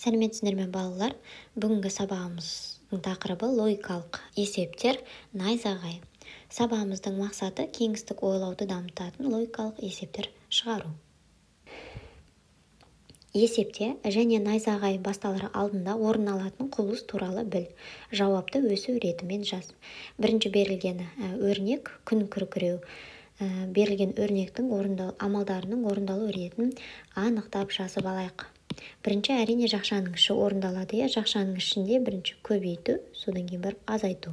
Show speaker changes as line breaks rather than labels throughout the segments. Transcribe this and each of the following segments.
Сәлеметсіздер ме, балалар? Бүгінгі сабағымыздың тақырыбы логикалық есептер, найзағай. Сабағымыздың мақсаты кеңістік ойлауды дамытатын логикалық есептер шығару. Есепте және найзағай басталар алдында орын алатын құбылыс туралы біл. Жауапты өсу ретімен жаз. Бірінші берілген өрнек күн күркіреу. Берілген өрнектің амалдарының орындалу ретін анықтап жазып алайық. Бірінші, әрине, жақшаның іші орындалады. Жақшаның ішінде бірінші көбейту, содан кейін барып азайту.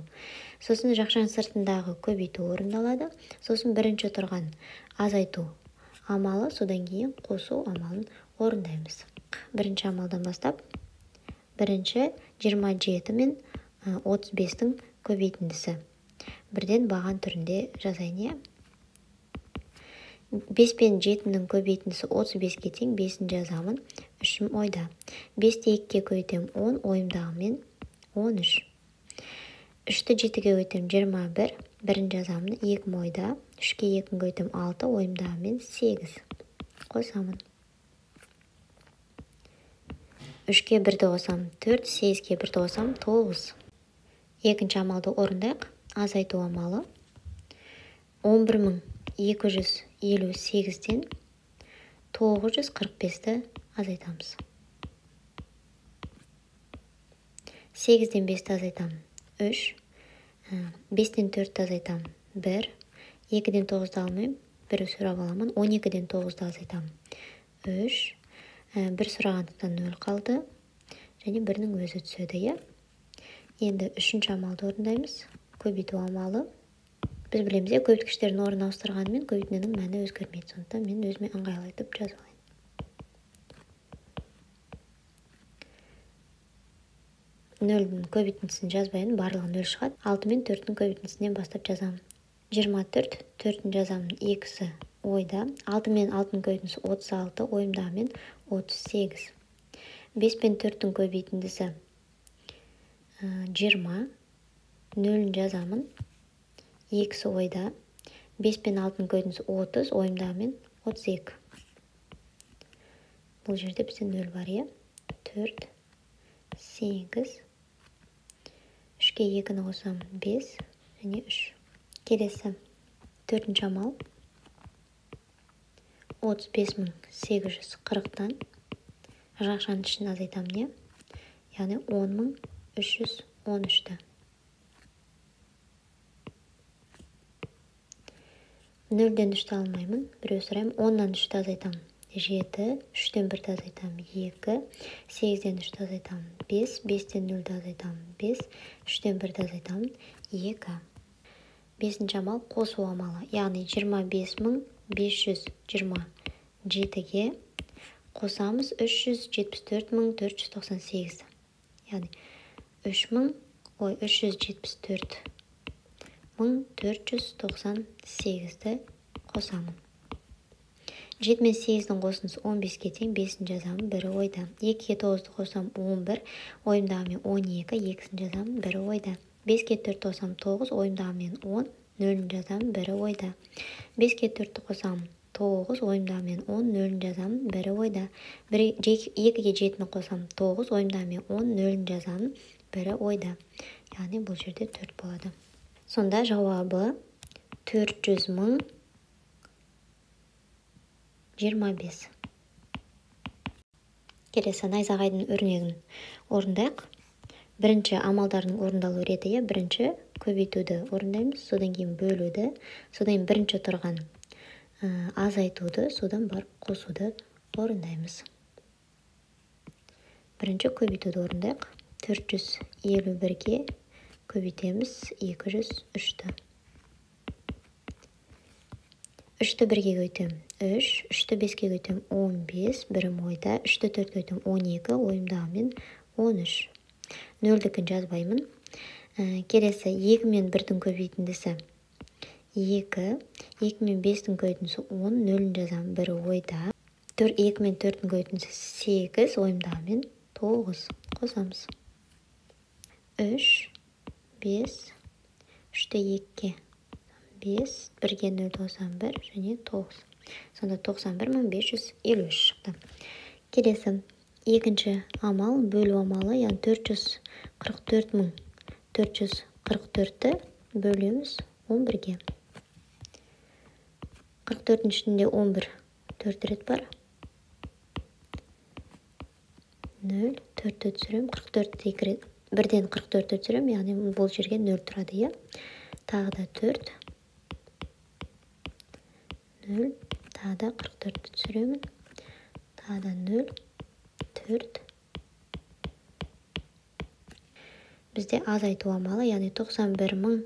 Сосын жақшаның сыртындағы көбейту орындалады. Сосын бірінші тұрған азайту амалы, содан кейін қосу амалын орындаймыз. Бірінші амалдан бастап, бірінші 27 мен 35-тің көбейтіндісі. Бірден баған түрінде жазайын. 5 пен 7-нің көбейтіндісі 35-ке тең, 5-ін жазамын, 3-ім ойда. 5-ті 2-ге көбейтемін 10, ойымдағымен 13. 3-ті 7-ге көбейтемін 21, 1-ін жазамын, 2-ім ойда. 3-ке 2-ні көбейтемін 6, ойымдағымен 8. Қосамын. 3-ке 1-ді қосамын 4, 8-ге 1-ді қосамын 9. Екінші амалды орындайық. Азайту амалы. 11258-тен 945-ті азайтамыз. 8-ден 5-ті азайтамын 3, 5-тен 4-ті азайтамын 1, 2-ден 9-ды алмаймын, 1 сұрап аламын, 12-ден 9-ды азайтамын 3, 1 сұрағандықтан 0 қалды, және 1-нің өзі түседі. Енді үшінші амалды орындаймыз. Көбейту амалы. Біз білеміз, көбейткіштердің орнын ауыстырғанымен көбейтіндінің мәні өзгермейді. Сондықтан мен өзіме ыңғайлы етіп жазып алайын. 0-дің көбейтіндісін жазбайын, барлығы 0 шығады. 6 мен 4-тің көбейтіндісінен бастап жазамын. 24, 4-ін жазамын, 2-сі ойда. 6 мен 6-ның көбейтіндісі 36, ойымдағымен 38. 5 пен 4-тің көбейтіндісі 20, 0-ін жазамын. 2-сі ойда. 5 пен 6-ның көбейтіндісі 30, ойымдағымен 32. Бұл жерде бізде 0 бар, 4, 8, 3-ке 2-ні қосамын 5 және 3. Келесі төртінші амал. 35840-тан жақшаның ішін азайтамын, яғни 10313-ті. 0-ден 3-ті алмаймын, біреу сұраймын. 10-нан 3-ті азайтамын 7, 3-тен 1-ті азайтамын 2, 8-ден 3-ті азайтамын 5, 5-тен 0-ді азайтамын 5, 3-тен 1-ді азайтамын 2. Бесінші амал қосу амалы, яғни 25527-ге қосамыз 374498. Яғни 374498-ді қосамын. 7 мен 8-дің қосындысы 15-ке тең, 5-ін жазамын, 1 ойда. 2-ге 9-ды қосамын 11, ойымдағымен 12, 2-сін жазамын, 1 ойда. 5-ге 4-ті қосамын 9, ойымдағымен 10, 0-ін жазамын, 1 ойда. 5-ге 4-ті қосамын 9, ойымдағымен 10, 0-ін жазамын, 1 ойда. 2-ге 7-ні қосамын 9, ойымдағымен 10, 0-ін жазамын, 1 ойда. Яғни бұл жерде 4 болады. Сонда жауабы 400 025. Келесі найзағайдың өрнегін орындайық. Бірінші амалдардың орындалу реті, бірінші көбейтуді орындаймыз, содан кейін бөлуді, содан кейін бірінші тұрған азайтуды, содан барып қосуды орындаймыз. Бірінші көбейтуді орындайық. 451-ге көбейтеміз 203-ті. 3-ті 1-ге көбейтемін 3, 3-ті 5-ге көбейтемін 15, бірім ойда, 3-ті 4-ке көбейтемін 12, ойымдағымен 13. 0-дікін жазбаймын. Келесі 2 мен 1-дің көбейтіндісі 2, 2 мен 5-тің көбейтіндісі 10, 0-ін жазамын, 1 ойда. 2 мен 4-тің көбейтіндісі 8, ойымдағымен 9. Қосамыз. 3, 5, 3-ті 2-ге 5, 1-ге 0 қосамын 1 және 9. Сонда 91553 шықты. Келесі Екінші амал бөлу амалы, яғни 444 444-ті бөлеміз 11-ге. 44-дің ішінде 11 4 рет бар. 0, 4-ті түсіремін, 44-ті 2 рет, бірден 44-ті түсіремін, яғни бұл жерге 0 тұрады, иә. Тағы да 4, 0, тағы да 44-ті түсіремін, тағы да 0, 4. Бізде азайту амалы, яғни 91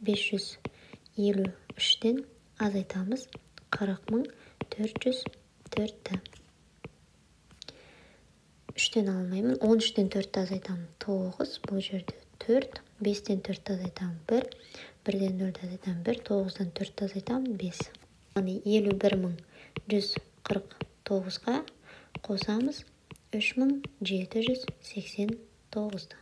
553-тен азайтамыз 40 404-ті. 3-тен алмаймын, 13-тен 4-ті азайтамын 9, бұл жерде 4, 5-тен 4-ті азайтамын 1, 1-ден 0-ді азайтамын 1, 9-дан 4-ті азайтамын 5. Яғни 51 149-ға қосамыз 3789-ды.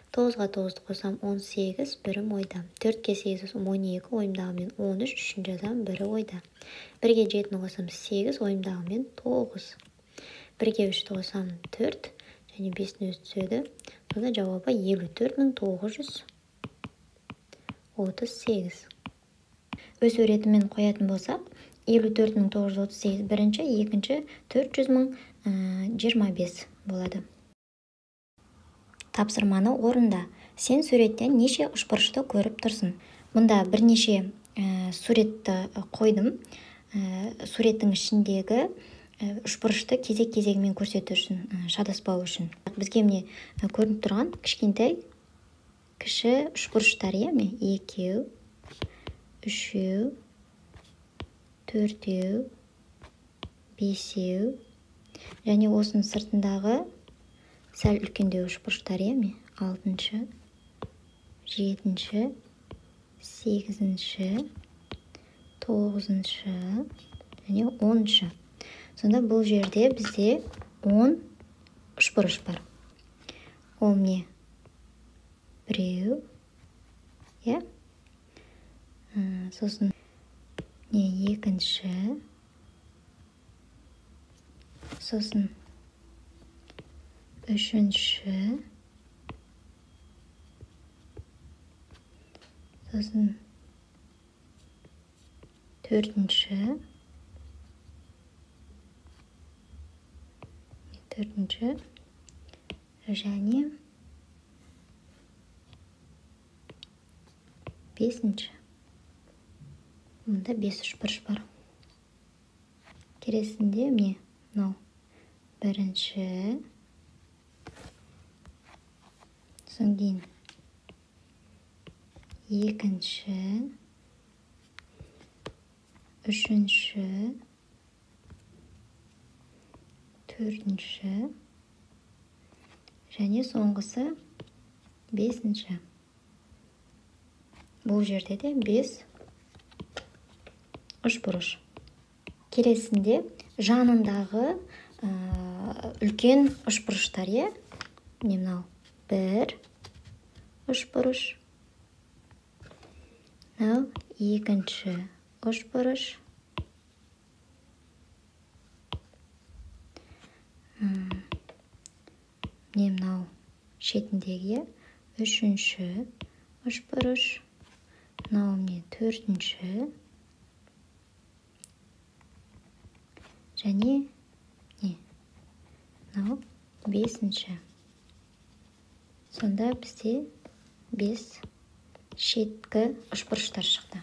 9-ға 9-ды қосам 18, бірім ойда. 4-ке 8 қосам 12, ойымдағы мен 13, 3-ін жазамын, бірі ойда. 1-ге 7-ні қосам 8, ойымдағы мен 9. 1-ге 3-ті қосам 4, және 5-ні өзі түседі. Сонда жауабы 54 938. Өсу ретімен қоятын болсақ, 54 938 бірінші, екінші 400 025 болады. Тапсырманы орында. Сен суреттен неше үшбұрышты көріп тұрсың? Мұнда бірнеше суретті қойдым. Суреттің ішіндегі үшбұрышты кезек-кезегімен көрсету үшін, шатаспау үшін. Бізге міне көрініп тұрған кішкентай кіші үшбұрыштар, иә, міне 2, 3, 4, 5 және осының сыртындағы сәл үлкендеу үшбұрыштар, иә, міне 6, 7, 8, 9 және 10. Сонда бұл жерде бізде 10 үшбұрыш бар. Ол міне 1, иә? Сосын міне 2, сосын 3, сосын 4, 4 және 5. Мұнда 5 үшбұрыш бар. Келесінде міне мынау 1, содан кейін 2, 3, 4 және соңғысы 5. Бұл жерде де 5 үшбұрыш. Келесінде жанындағы үлкен үшбұрыштар, иә? Міне мынау 1 үшбұрыш, мынау 2 үшбұрыш, міне мынау шетіндегі 3 үшбұрыш, мынау міне 4 және міне мынау 5. Сонда бізде 5 шеткі үшбұрыштар шықты.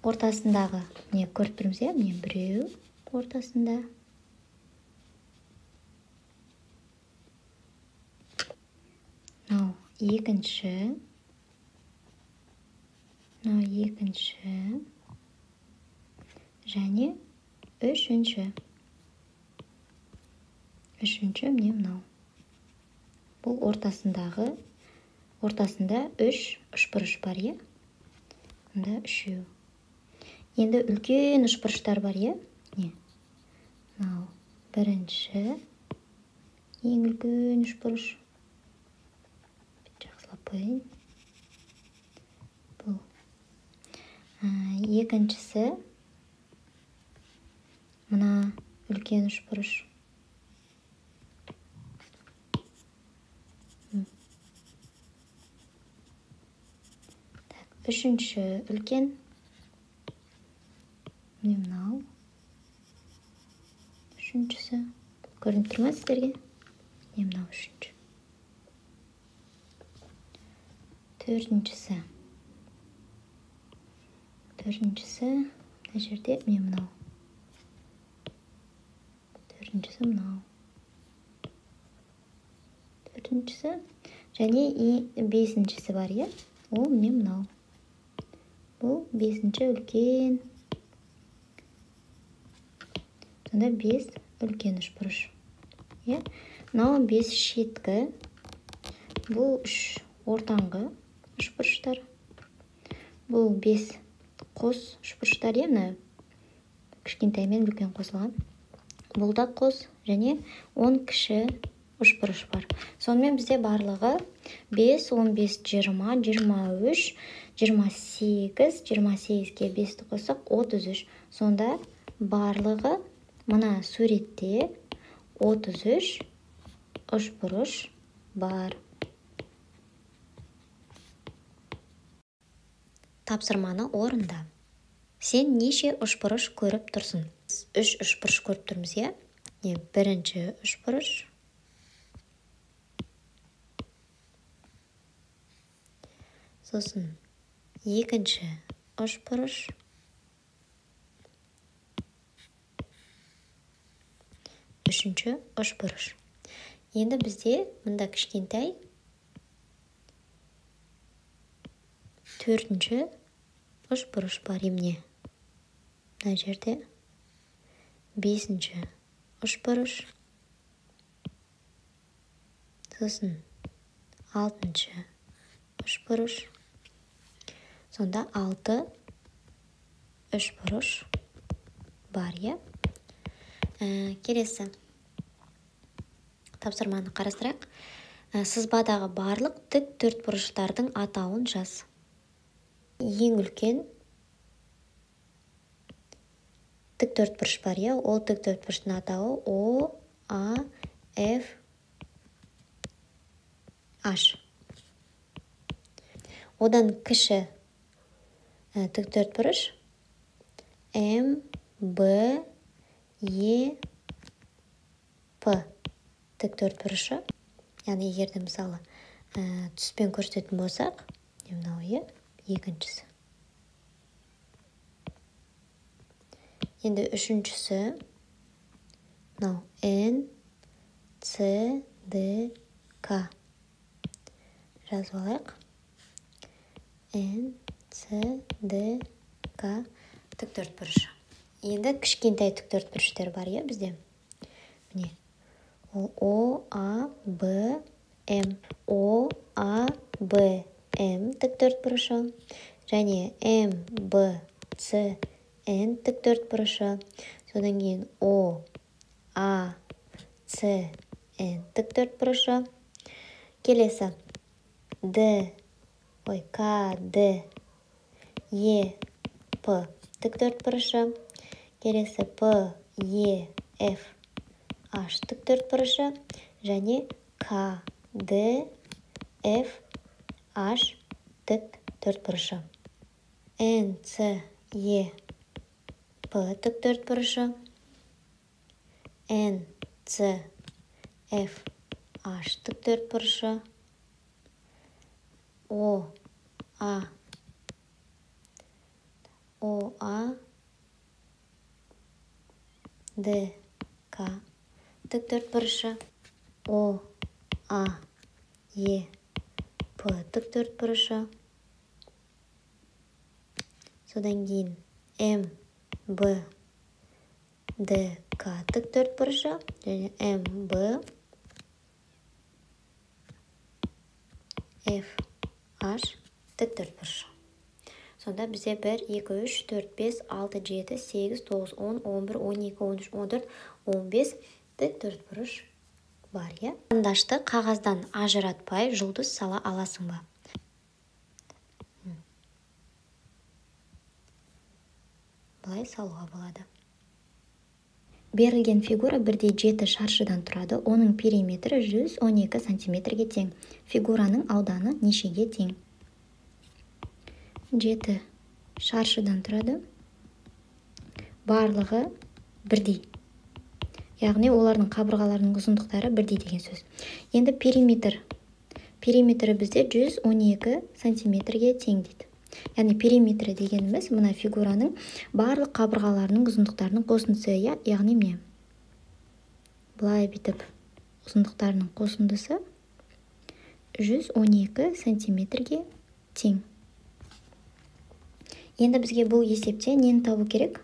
Ортасындағы міне көріп тұрмыз, иә, міне біреу ортасында. Мынау екінші, мынау екінші және үшінші. Үшінші міне мынау. Бұл ортасындағы, ортасында 3 үшбұрыш бар, иә? Мұнда үшеу. Енді үлкен үшбұрыштар бар, иә? Не? Мынау бірінші, ең үлкен үшбұрыш. Жақсылап қояйын. Бұл. Екіншісі мына үлкен үшбұрыш. Үшінші үлкен. Міне мынау. Үшіншісі. Көрініп тұр ма сіздерге? Міне мынау үшінші. Төртіншісі. Төртіншісі мына жерде міне мынау. Төртіншісі мынау. Төртіншісі және бесіншісі бар, иә? Ол міне мынау. Бұл бесінші үлкен. Сонда 5 үлкен үшбұрыш. Иә? Мынау 5 шеткі. Бұл 3 ортаңғы үшбұрыштар. Бұл 5 қос үшбұрыштар, иә, мына кішкентай мен үлкен қосылған. Бұл да қос және 10 кіші үшбұрыш бар. Сонымен бізде барлығы 5, 15, 20, 23, 28, 28-ге 5-ті қоссақ 33. Сонда барлығы мына суретте 33 үшбұрыш бар. Тапсырманы орында. Сен неше үшбұрыш көріп тұрсың? 3 үшбұрыш көріп тұрмыз, иә? Не, бірінші үшбұрыш. Сосын екінші үшбұрыш. Үшінші үшбұрыш. Енді бізде мында кішкентай төртінші үшбұрыш бар, емне. Мына жерде бесінші үшбұрыш. Сосын алтыншы үшбұрыш. Сонда 6 үшбұрыш бар, иә? Келесі тапсырманы қарастырайық. Сызбадағы барлық тік төртбұрыштардың атауын жаз. Ең үлкен тік төртбұрыш бар, иә? Ол тік төртбұрыштың атауы О, А, Ф, H. Одан кіші тік төртбұрыш М, Б, Е, П тік төртбұрышы. Яғни егер де мысалы түспен көрсететін болсақ, мынау, иә, екіншісі. Енді үшіншісі мынау Н, С, Д, К. Жазып алайық. Н, С, Д, К тік төртбұрышы. Енді кішкентай тік төртбұрыштар бар, иә, бізде. Міне. Ол О, А, Б, М. О, А, Б, М тік төртбұрышы. Және М, Б, С, Н тік төртбұрышы. Содан кейін О, А, С, Н тік төртбұрышы. Келесі Д, ой, К, Д, Е, П тік төртбұрышы. Келесі П, Е, Ф, H тік төртбұрышы және К, Д, Ф, H тік төртбұрышы. Н, С, Е, П тік төртбұрышы. Н, С, Ф, H тік төртбұрышы. О, А, О, А, Д, К тік төртбұрышы. О, А, Е, П тік төртбұрышы. Содан кейін М, Б, Д, К тік төртбұрышы және М, Б, Ф, H тік төртбұрышы. Сонда бізде 1, 2, 3, 4, 5, 6, 7, 8, 9, 10, 11, 12, 13, 14, 15 тік төртбұрыш бар, иә? Қарындашты қағаздан ажыратпай жұлдыз сала аласың ба? Былай салуға болады. Берілген фигура 1,7 шаршыдан тұрады, оның периметрі 112 сантиметрге тең. Фигураның ауданы нешеге тең? 7 шаршыдан тұрады. Барлығы бірдей. Яғни олардың қабырғаларының ұзындықтары бірдей деген сөз. Енді периметр. Периметрі бізде 112 сантиметрге тең дейді. Яғни периметрі дегеніміз мына фигураның барлық қабырғаларының ұзындықтарының қосындысы, яғни міне былай бүйтіп ұзындықтарының қосындысы 112 сантиметрге тең. Енді бізге бұл есепте нені табу керек?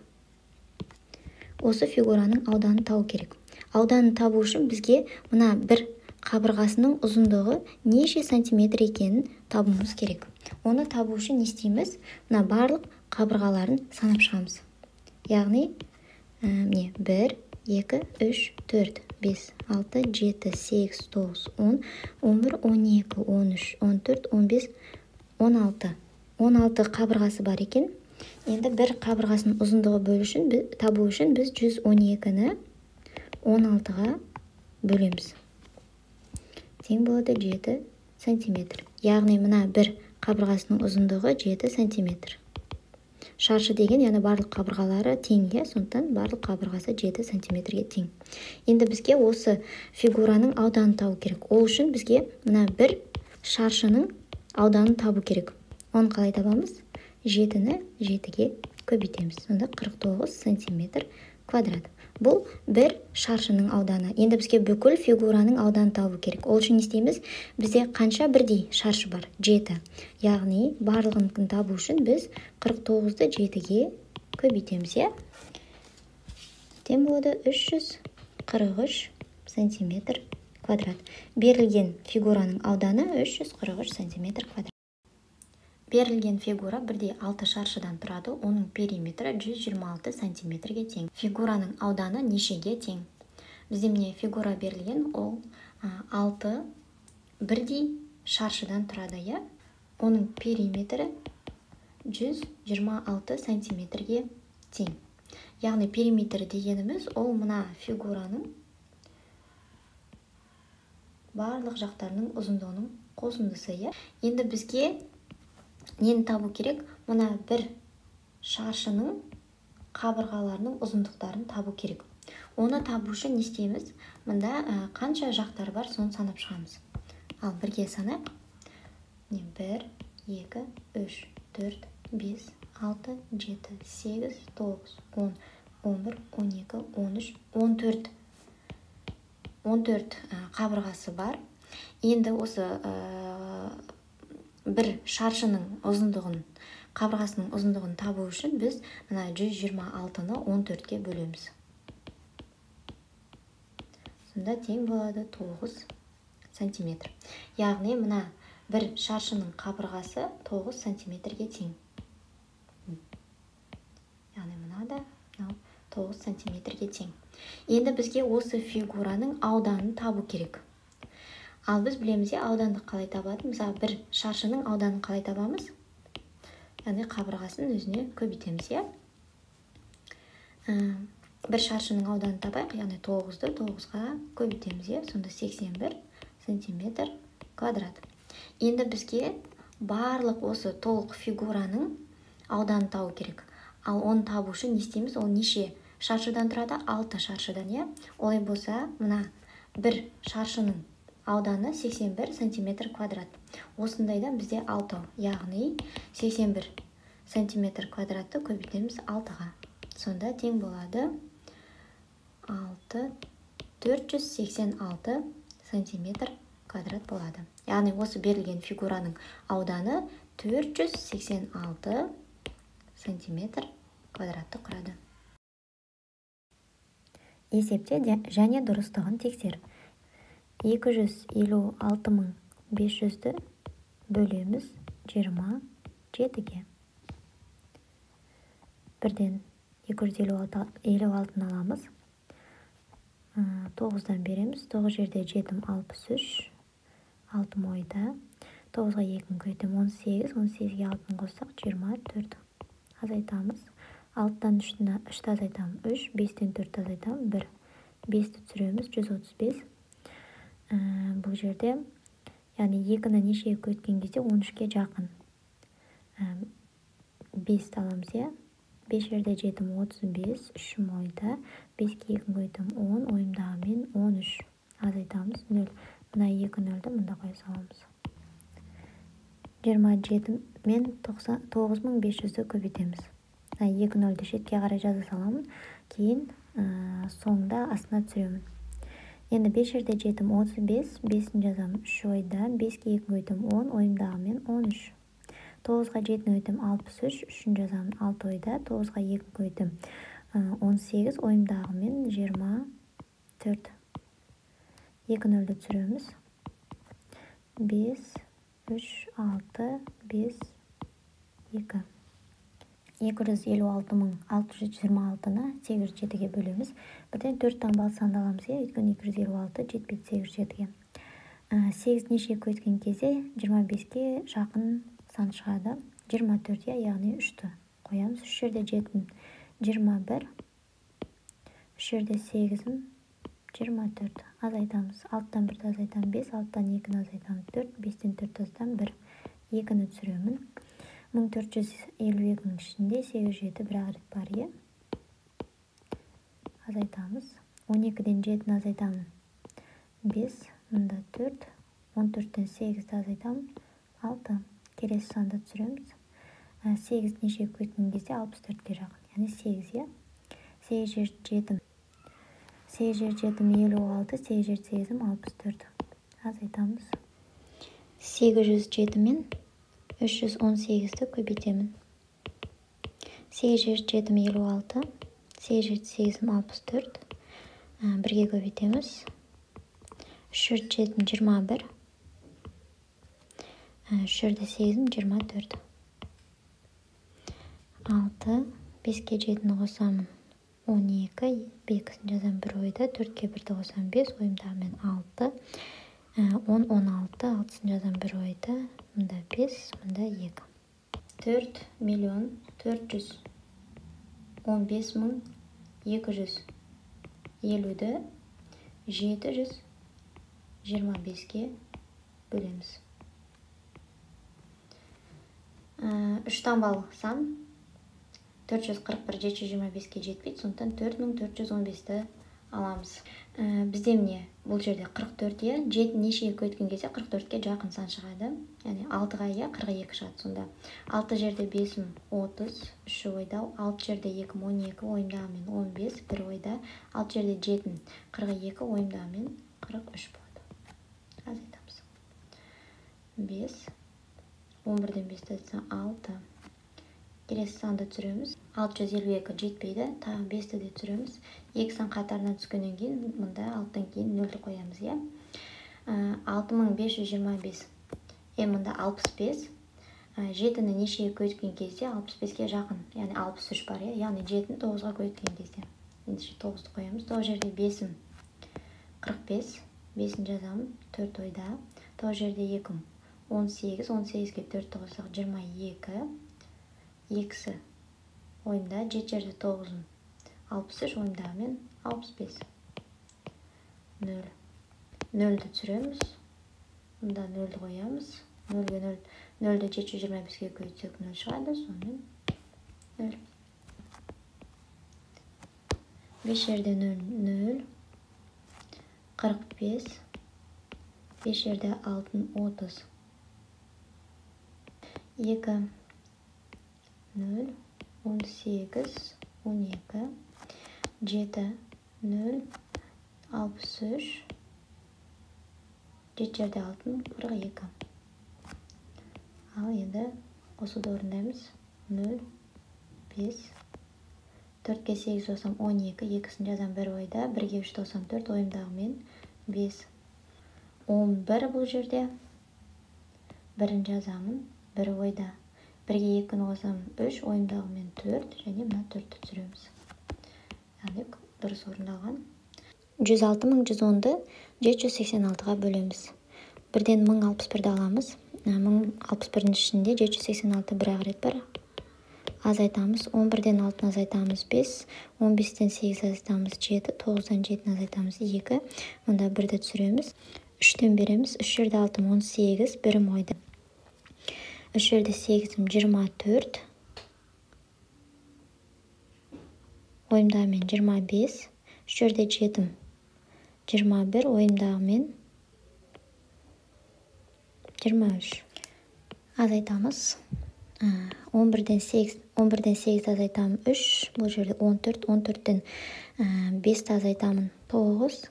Осы фигураның ауданын табу керек. Ауданын табу үшін бізге мына бір қабырғасының ұзындығы неше сантиметр екенін табуымыз керек. Оны табу үшін не істейміз? Мына барлық қабырғаларын санап шығамыз. Яғни, міне 1, 2, 3, 4, 5, 6, 7, 8, 9, 10, 11, 12, 13, 14, 15, 16. 16 қабырғасы бар екен. Енді бір қабырғасының ұзындығы бөлу үшін, табу үшін біз 112-ні 16-ға бөлеміз. Тең болады 7 сантиметр. Яғни мына бір қабырғасының ұзындығы 7 сантиметр. Шаршы деген, яғни барлық қабырғалары тең, сондықтан барлық қабырғасы 7 сантиметрге тең. Енді бізге осы фигураның ауданын табу керек. Ол үшін бізге мына бір шаршының ауданын табу керек. Оны қалай табамыз? 7-ні 7-ге көбейтеміз. Сонда 49 сантиметр квадрат. Бұл бір шаршының ауданы. Енді бізге бүкіл фигураның ауданын табу керек. Ол үшін не істейміз? Бізде қанша бірдей шаршы бар? 7. Яғни барлығын табу үшін біз 49-ды 7-ге көбейтеміз, иә? Тең болады 343 сантиметр квадрат. Берілген фигураның ауданы 343 сантиметр квадрат. Берілген фигура бірдей 6 шаршыдан тұрады, оның периметрі 126 сантиметрге тең. Фигураның ауданы нешеге тең? Бізде міне фигура берілген, ол 6 бірдей шаршыдан тұрады, иә? Оның периметрі 126 сантиметрге тең. Яғни периметр дегеніміз ол мына фигураның барлық жақтарының ұзындығының қосындысы, иә? Енді бізге нені табу керек? Мына бір шаршының қабырғаларының ұзындықтарын табу керек. Оны табу үшін не істейміз? Мында қанша жақтар бар, соны санап шығамыз. Ал бірге санайық. 1, 2, 3, 4, 5, 6, 7, 8, 9, 10, 11, 12, 13, 14. 14 қабырғасы бар. Енді осы бір шаршының ұзындығын, қабырғасының ұзындығын табу үшін біз мына 126-ны 14-ке бөлеміз. Сонда тең болады 9 сантиметр. Яғни мына бір шаршының қабырғасы 9 сантиметрге тең. Яғни мына да 9 сантиметрге тең. Енді бізге осы фигураның ауданын табу керек. Ал біз білеміз, ауданды қалай табады? Мысалы, бір шаршының ауданын қалай табамыз? Яғни қабырғасын өзіне көбейтеміз, иә? Бір шаршының ауданын табайық, яғни 9-ды 9-ға көбейтеміз, иә? Сонда 81 сантиметр квадрат. Енді бізге барлық осы толық фигураның ауданын табу керек. Ал оны табу үшін не істейміз? Ол неше шаршыдан тұрады? 6 шаршыдан, иә? Олай болса, мына бір шаршының ауданы 81 сантиметр квадрат. Осындайдан бізде 6, яғни 81 сантиметр квадратты көбейтеміз 6-ға. Сонда тең болады 6, 486 сантиметр квадрат болады. Яғни осы берілген фигураның ауданы 486 сантиметр квадратты құрады. Есепте және дұрыстығын тексер. 256 500-ді бөлеміз 27-ге. Бірден 256-ны аламыз. 9-дан береміз. 9 жерде 7 63, 6 ойда. 9-ға 2 көбейтем 18, 18-ге 6-ны қоссақ 24. Азайтамыз. 6-дан 3-ті азайтамын 3, 5-тен 4-ті азайтамын 1. 5-ті түсіреміз 135. Бұл жерде, яғни 2-ні нешеге көбейткен кезде 13-ке жақын. 5-ті аламыз, иә. 5 жерде 7 35, 3 ойда, 5-ке 2 көбейтем 10, ойымдағымен 13. Азайтамыз 0. Мына 2 нөлді мында қоя саламыз. 27 мен 9500-ді көбейтеміз. Мына 2 нөлді шетке қарай жаза саламын, кейін соңында астына түсіремін. Енді 5 жерде 7 35, 5-ін жазамын 3 ойда, 5-ке 2 көбейтем 10, ойымдағымен 13. 9-ға 7-ні көбейтем 63, 3-ін жазамын 6 ойда, 9-ға 2 көбейтем 18, ойымдағымен 24. 2 нөлді түсіреміз. 5, 3, 6, 5, 2. 256626-ны 807-ге бөлеміз. Бірден 4 таңбалы санды аламыз, иә, өйткені 256 жетпейді 807-ге. 8 неше көбейткен кезде 25-ке жақын сан шығады. 24, иә, яғни 3-ті қоямыз. 3 жерде 7, 21, 3 жерде 8, 24. Азайтамыз. 6-тан 1-ді азайтамын 5, 6-тан 2-ні азайтамын 4, 5-тен 4-ті азайтамын 1. 2-ні түсіремін. 1452-нің ішінде 807 бір-ақ рет бар, иә. Азайтамыз. 12-ден 7-ні азайтамын 5, мында 4, 14-тен 8-ді азайтамын 6. Келесі санды түсіреміз. 8 неше көбейткен кезде 64-ке жақын, яғни 8, иә. 8 жер 7, 8 жер 7 56, 8 жер 8 64. Азайтамыз. 807 мен 318-ді көбейтемін. 8 жер 7 56, 8 жер 8 64. Бірге көбейтеміз. 3 жер 7 21, 3 жерде 8 24. 6, 5-ке 7-ні қосамын 12, 2-сін жазамын 1 ойда, 4-ке 1-ді қосамын 5, ойымдағымен 6, 10, 16, 6-сын жазамын 1 ойда, мында 5, мында 2. 4 миллион 415 мың 250-ді 725-ке бөлеміз. 3 таңбалы сан 441 725-ке жетпейді, сондықтан 4415-ті аламыз. Бізде міне бұл жерде 44, иә, 7 нешеге көбейткен кезде 44-ке жақын сан шығады. Яғни 6-ға, иә, 42 шығады сонда. 6 жерде 5 30, 3 ойда, 6 жерде 2 12, ойымдағымен 15, 1 ойда, 6 жерде 7 42, ойымдағымен 43 болады. Азайтамыз. 5, 11-ден 5-ті азайтсам 6. Келесі санды түсіреміз. 652 жетпейді, тағы 5-ті де түсіреміз. 2 сан қатарынан түскеннен кейін мында 6-тан кейін 0-ді қоямыз, иә. 6525. Мында 65. 7-ні нешеге көбейткен кезде 65-ке жақын, яғни 63 бар, иә. Яғни 7-ні 9-ға көбейткен кезде. Ендеше 9-ды қоямыз. 9 жерде 5-ім 45, 5-ін жазамын 4 ойда. 9 жерде 2-ім 18, 18-ге 4-ті қоссақ 22. 2-сі ойымда, 7 жерде 9-ым 63, ойымдағымен 65. 0. 0-ді түсіреміз. Мында 0-ді қоямыз. 0-ге 0, 0-ді 725-ге көбейтсек 0 шығады, сонымен 0. 5 жерде 0, 0, 45, 5 жерде 6, 30. 2, 0, 18, 12, 7, 0, 63, 7 жерде 6, 42. Ал енді қосуды орындаймыз. 0, 5, 4-ке 8 қосам 12, 2-сін жазам 1 ойда, 1-ге 3 қосам 4, ойымдағымен 5. 11 бұл жерде, 1-ін жазамын 1 ойда. 1-ге 2-ні қосам 3, ойымдағымен 4, және мына 4-ті түсіреміз. Яғни дұрыс орындалған. 106110-ды 786-ға бөлеміз. Бірден 1061-ді аламыз. 1061-дің ішінде 786 бір-ақ рет бар. Азайтамыз. 11-ден 6-ны азайтамыз 5, 15-тен 8 азайтамыз 7, 9-дан 7-ні азайтамыз 2. Мұнда 1-ді түсіреміз. 3-тен береміз. 3 жерде 6, 18, 1-ім ойда. 3 жерде 8, 24. ойымдағымен 25, үш жерде жетім 21, ойымдағымен 23. Азайтамыз. 11-ден 8, 11-ден 8 азайтамын 3, бұл жерде 14, 14-тен 5-ті азайтамын 9,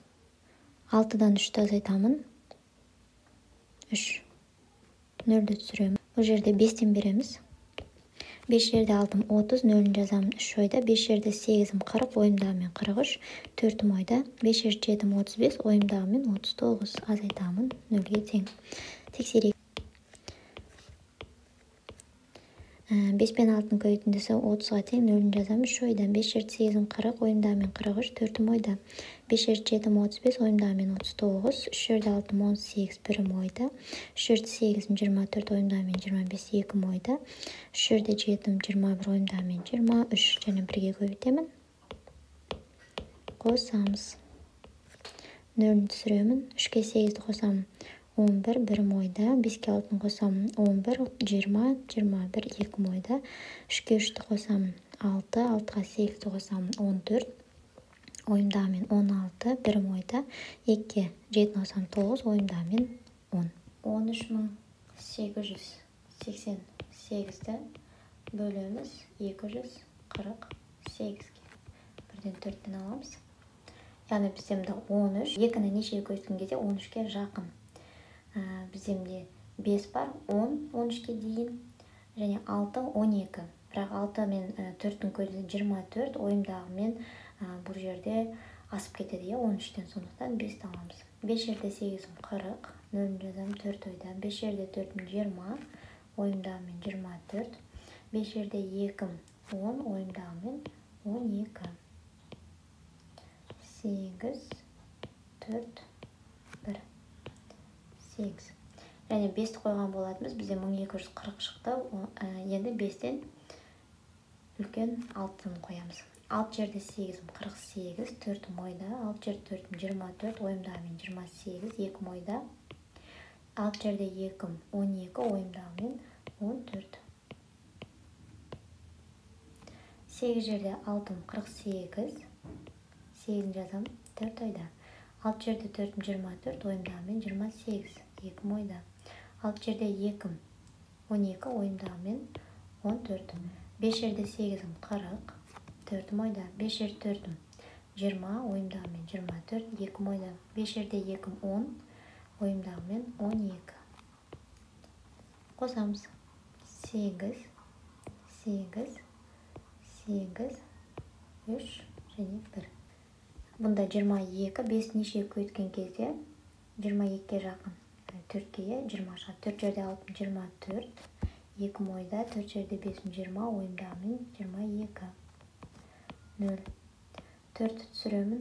6-дан 3-ті азайтамын 3, 0-ді түсіремін. Бұл жерде 5-тен береміз. 5 жерде 6-ым 30, 0-ін жазамын 3 ойда, 5 жерде 8-ім 40, ойымдағымен 43, 4-ім ойда, 5 жерде 7-ім 35, ойымдағымен 39, азайтамын 0-ге тең. Тексерейік. 5 пен 6-ның көбейтіндісі 30-ға тең, 0-ін жазамын 3 ойда, 5 жерде 8-ім 40, ойымдағымен 43, 4-ім ойда, 5 жерде 7-ім 35, ойымдағымен 39, 3 жерде 6-ым 18, 1-ім ойда, 3 жерде 8-ім 24, ойымдағымен 25, 2-ім ойда, 3 жерде 7-ім 21, ойымдағымен 23, және 1-ге көбейтемін. Қосамыз. 0-ін түсіремін, 3-ке 8-ді қосамын. 11, 1-ім ойда, 5-ке 6-ны қосамын 11, 20, 21, 2-ім ойда, 3-ке 3-ті қосамын 6, 6-ға 8-ді қосамын 14, ойымдағымен 16, 1-ім ойда, 2-ке 7-ні қосамын 9, ойымдағымен 10. 13888-ді бөлеміз 248-ге. 1-ден 4-тен аламыз. Яғни бізде мында 13, 2-ні нешеге көбейткен кезде 13-ке жақын. Бізде міне 5 бар, 10, 13-ке дейін, және 6, 12. Бірақ 6 мен 4-тің көбейтіндісі 24, ойымдағымен бұл жерде асып кетеді, 13-тен, сондықтан 5-ті аламыз. 5 жерде 8-ім 40, 0-ін жазамын 4 ойда, 5 жерде 4-ім 20, ойымдағымен 24, 5 жерде 2-ім 10, ойымдағымен 12. 8, 4, 1. 8. Және 5-ті қойған болатынбыз, бізде 1240 шықты. Енді 5-тен үлкен 6-ны қоямыз. 6 жерде 8-ім 48, 4-ім ойда, 6 жерде 4-ім 24, ойымдағымен 28, 2-ім ойда, 6 жерде 2-ім 12, ойымдағымен 14. 8 жерде 6-ым 48, 8-ін жазамын 4 ойда. 6 жерде 4-ім 24, ойымдағымен 28, 2-ім ойда. 6 жерде 2-ім 12, ойымдағымен 14. 5 жерде 8-ім 40, 4-ім ойда. 5 жерде 4-ім 20, ойымдағымен 24, 2-ім ойда. 5 жерде 2-ім 10, ойымдағымен 12. Қосамыз. 8, 8, 8, 3 және 1. Бұнда 22, 5 нешеге көбейткен кезде 22-ге жақын. 4-ке 20 шығады. 4 жерде 6-ым 24, 2-ім ойда, 4 жерде 5-ім 20, ойымдағымен 22. 0. 4 түсіремін,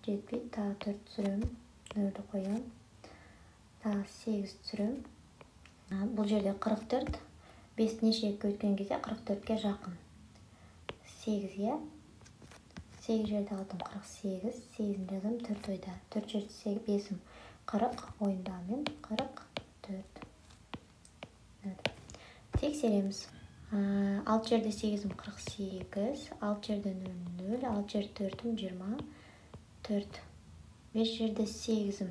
жетпейді, тағы 4 түсіремін, 0-ді қоямын. Тағы 8 түсіремін. Бұл жерде 44, 5 нешеге көбейткен кезде 44-ке жақын. 8-ге 8 жерде 6-ым 48, 8-ін жазамын 4 ойда. 4 жерде 5-ім 40, ойымдағымен 44. 0. Тексереміз. 6 жерде 8-ім 48, 6 жерде 0, 0, 6 жерде 4-ім 24. 5 жерде 8-ім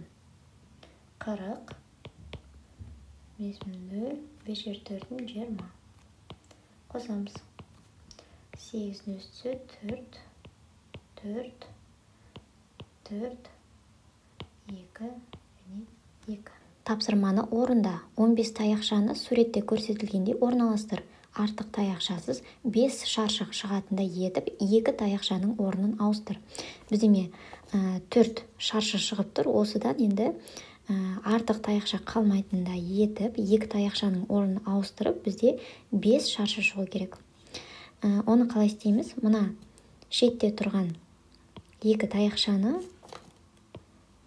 40, 5-ім 0, 5 жерде 4-ім 20. Қосамыз. 8-дің үстісі 4, 4, 4, 2 және 2. Тапсырманы орында. 15 таяқшаны суретте көрсетілгендей орналастыр. Артық таяқшасыз 5 шаршы шығатындай етіп 2 таяқшаның орнын ауыстыр. Бізде міне 4 шаршы шығып тұр. Осыдан енді артық таяқша қалмайтындай етіп 2 таяқшаның орнын ауыстырып бізде 5 шаршы шығу керек. Оны қалай істейміз? Мына шетте тұрған 2 таяқшаны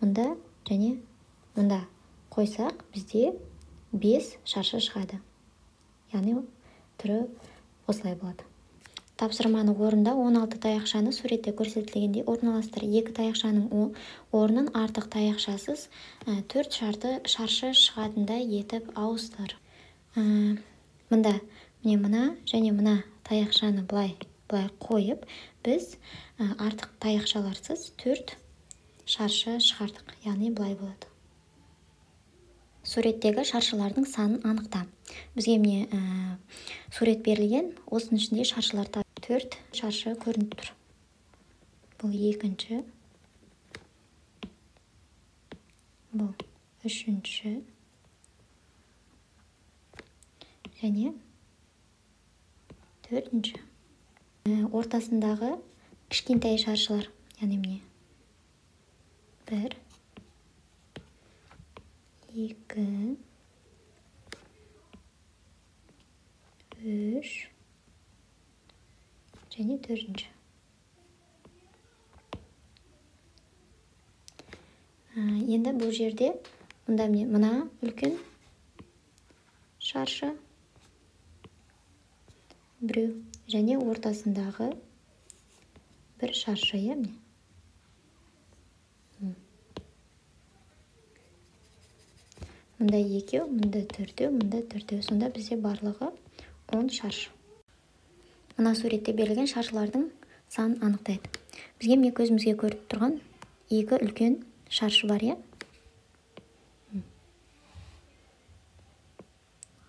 мында және мында қойсақ, бізде 5 шаршы шығады. Яғни түрі осылай болады. Тапсырманы орында. 16 таяқшаны суретте көрсетілгендей орналастыр. 2 таяқшаның орнын артық таяқшасыз 4 шаршы шығатындай етіп ауыстыр. Мында міне мына және мына таяқшаны былай Былай қойып, біз артық таяқшаларсыз 4 шаршы шығардық. Яғни былай болады. Суреттегі шаршылардың санын анықта. Бізге міне сурет берілген, осының ішінде шаршылар 4 шаршы көрініп тұр. Бұл екінші, бұл үшінші және төртінші. Ортасындағы кішкентай шаршылар, яғни міне 1, 2, 3 және төртінші. Енді бұл жерде мұнда міне мына үлкен шаршы біреу және ортасындағы бір шаршы, иә, міне. Мында екеу, мында төртеу, мында төртеу. Сонда бізде барлығы 10 шаршы. Мына суретте берілген шаршылардың санын анықтайды. Бізге міне көзімізге көріп тұрған екі үлкен шаршы бар, иә?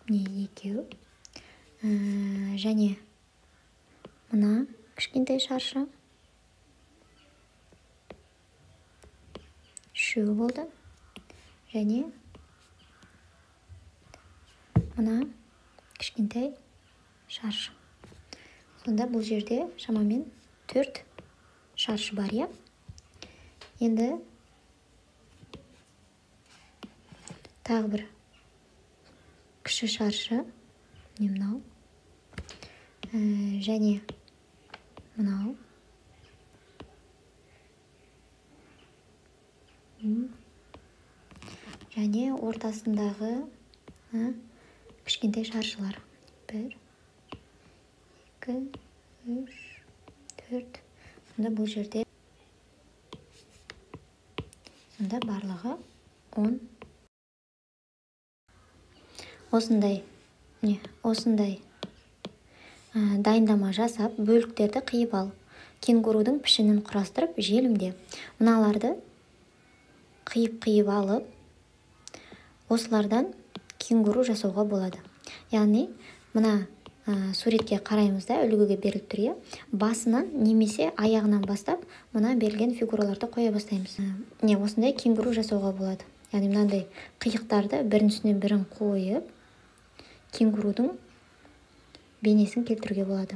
Міне екеу. Және мына кішкентай шаршы үшеу болды. Және мына кішкентай шаршы. Сонда бұл жерде шамамен 4 шаршы бар, иә? Енді тағы бір кіші шаршы, міне мынау, және мынау. Және ортасындағы кішкентай шаршылар. 1, 2, 3, 4. Сонда бұл жерде сонда барлығы 10. Осындай, не, осындай дайындама жасап, бөліктерді қиып ал. Кенгурудың пішінін құрастырып, желімде. Мыналарды қиып-қиып алып, осылардан кенгуру жасауға болады. Яғни мына суретке қараймыз да, үлгіге беріліп тұр, иә? Басынан немесе аяғынан бастап мына берілген фигураларды қоя бастаймыз. Не, осындай кенгуру жасауға болады. Яғни мынандай қиықтарды бірінің үстіне бірін қойып, кенгурудың бейнесін келтіруге болады.